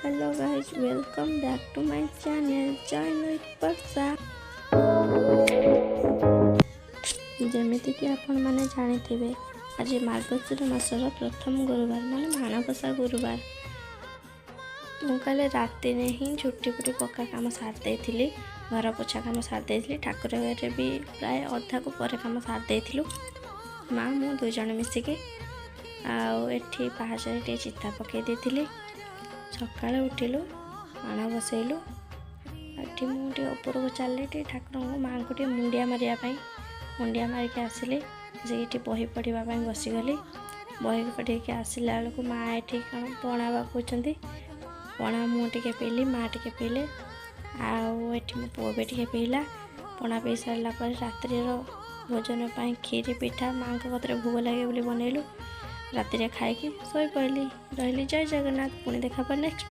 Hello guys, welcome back to my channel Join with Barsha। ଯେମିତିକି ଆପଣମାନେ ଜାଣିଥିବେ, ଆଜି ମାର୍ଗଶିର ମାସର ପ୍ରଥମ ଗୁରୁବାର, ମାନେ ମାଣବସା ଗୁରୁବାର। ମୁଁ କାଲି ରାତିରେ ହିଁ ଝୋଟି ଫୋଟି ପକା କାମ ସାରି ଦେଇଥିଲି, ଘର ପୋଛା କାମ ସାରି ଦେଇଥିଲି, ଠାକୁର ଘରେ ବି ପ୍ରାୟ ଅଧାକୁ ପରେ କାମ ସାରି ଦେଇଥିଲୁ ମା ମୁଁ ଦୁଇ ଜଣ ମିଶିକି। ଆଉ ଏଠି ପାହାଚରେ ଟିକେ ଚିତା ପକାଇ ଦେଇଥିଲି। ସକାଳେ ଉଠିଲୁ, ମାଣ ବସେଇଲୁ। ଏଠି ମୁଁ ଟିକେ ଉପରକୁ ଚାଲିଲି ଟିକେ ଠାକୁରଙ୍କୁ ମାଆଙ୍କୁ ଟିକେ ମୁଣ୍ଡିଆ ମାରିବା ପାଇଁ। ମୁଣ୍ଡିଆ ମାରିକି ଆସିଲି, ଆସିକି ଏଠି ବହି ପଢ଼ିବା ପାଇଁ ବସିଗଲି। ବହି ପଢ଼ିକି ଆସିଲା ବେଳକୁ ମା ଏଠି କ'ଣ ପଣା ପକାଉଛନ୍ତି। ପଣା ମୁଁ ଟିକେ ପିଇଲି, ମା ଟିକେ ପିଇଲେ, ଆଉ ଏଠି ମୋ ପୁଅ ବି ଟିକେ ପିଇଲା। ପଣା ପିଇ ସାରିଲା ପରେ ରାତ୍ରିର ଭୋଜନ ପାଇଁ କ୍ଷୀରି ପିଠା ମାଆଙ୍କ କତିରେ ଭୋଗ ଲାଗେ ବୋଲି ବନେଇଲୁ। ରାତିରେ ଖାଇକି ଶୋଇପଡ଼ିଲି। ରହିଲି, ଜୟ ଜଗନ୍ନାଥ। ପୁଣି ଦେଖା ନେକ୍ସଟ।